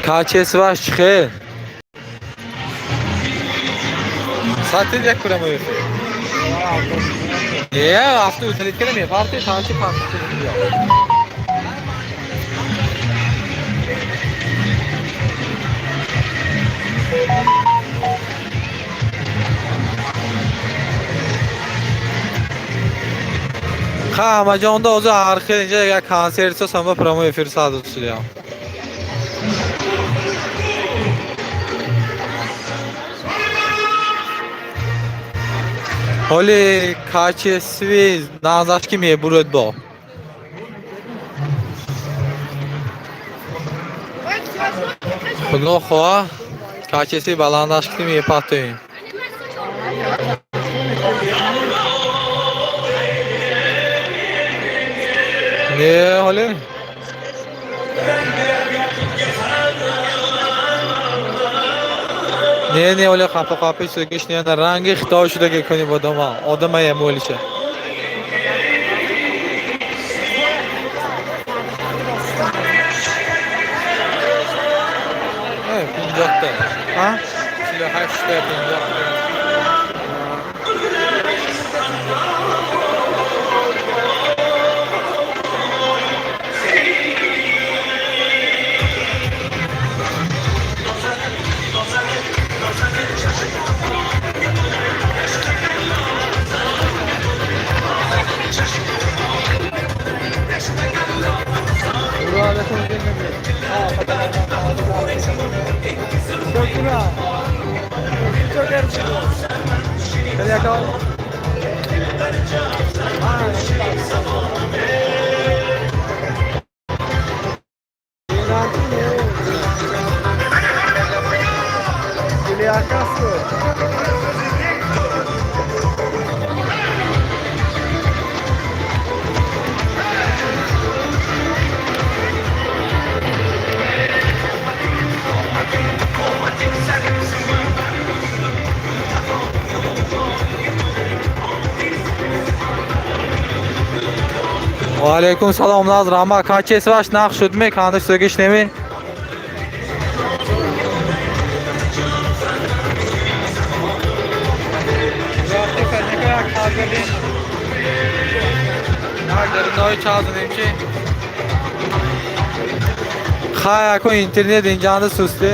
Качествоаш чӣ хел? Сатид як кура мефи. Не, авто уталит кардем, мепарти, танчи парти. Ха, ҳамаҷонда ҳозир ҳар хел инҷа як консерт сосам, ба прямой эфир садо шудям. Ҳоли качестви нағзаш ки мебурад бо. Худо хоҳа, качестви баландаш ки мепатоем. Не, ҳоли не, не, оли қапа қапи шудагиш не, ранги хитой шудаги кунӣ бодома одамая молиша. Пинҷоҳта. А? 48-та, 50-та. Ва алайкум салом, наз раҳмат. Качествоаш нақш шудме, канда шудагиш неми? Хай, ако интернет инҷанда сусте.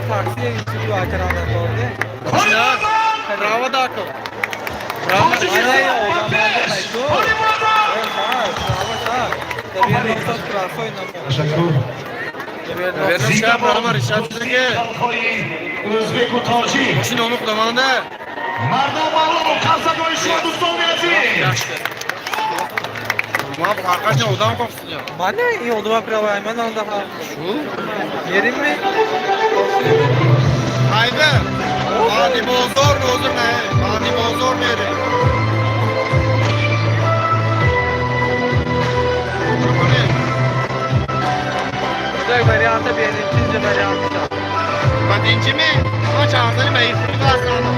Такси акранакорде. Право дако. Ташаккур. Ӯзбеку тоҷик. Мардон маълум, қарсакҳои шумо, дӯстони азиз. Мана ин одама правай, ман анда ҳам. Еримми? Haydi. Mani bozor hozir ne? Mani bozor nere? Як варианта беринчи варианта. Бадинчи ми? Ма чандани мейхури класана.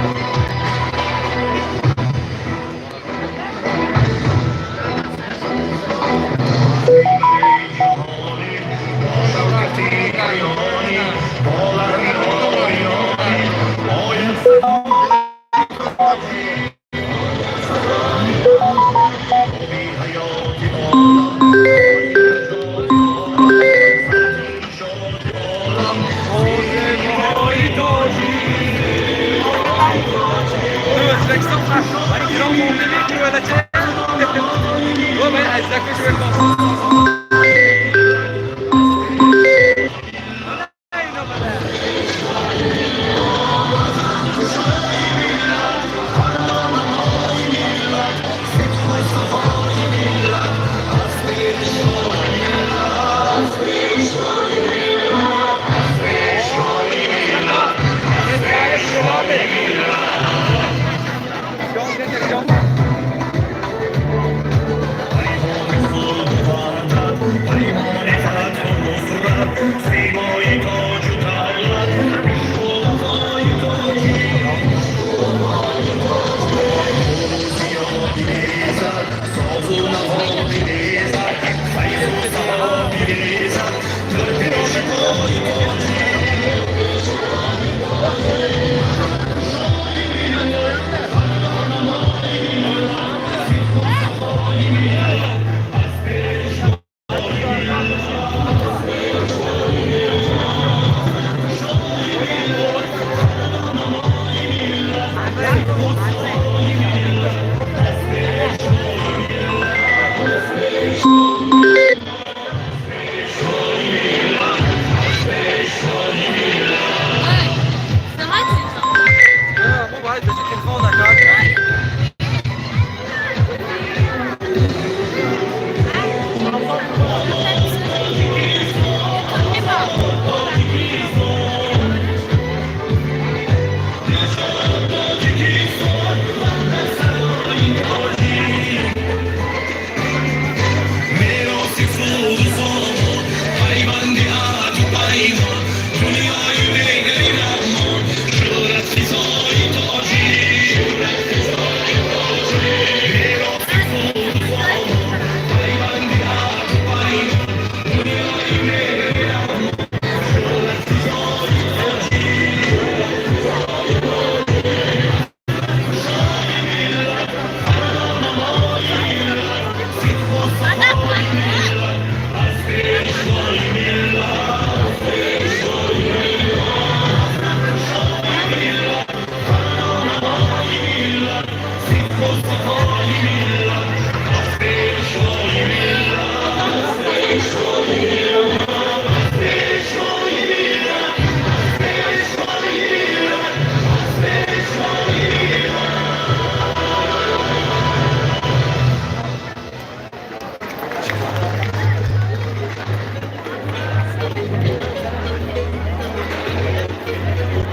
Thank you.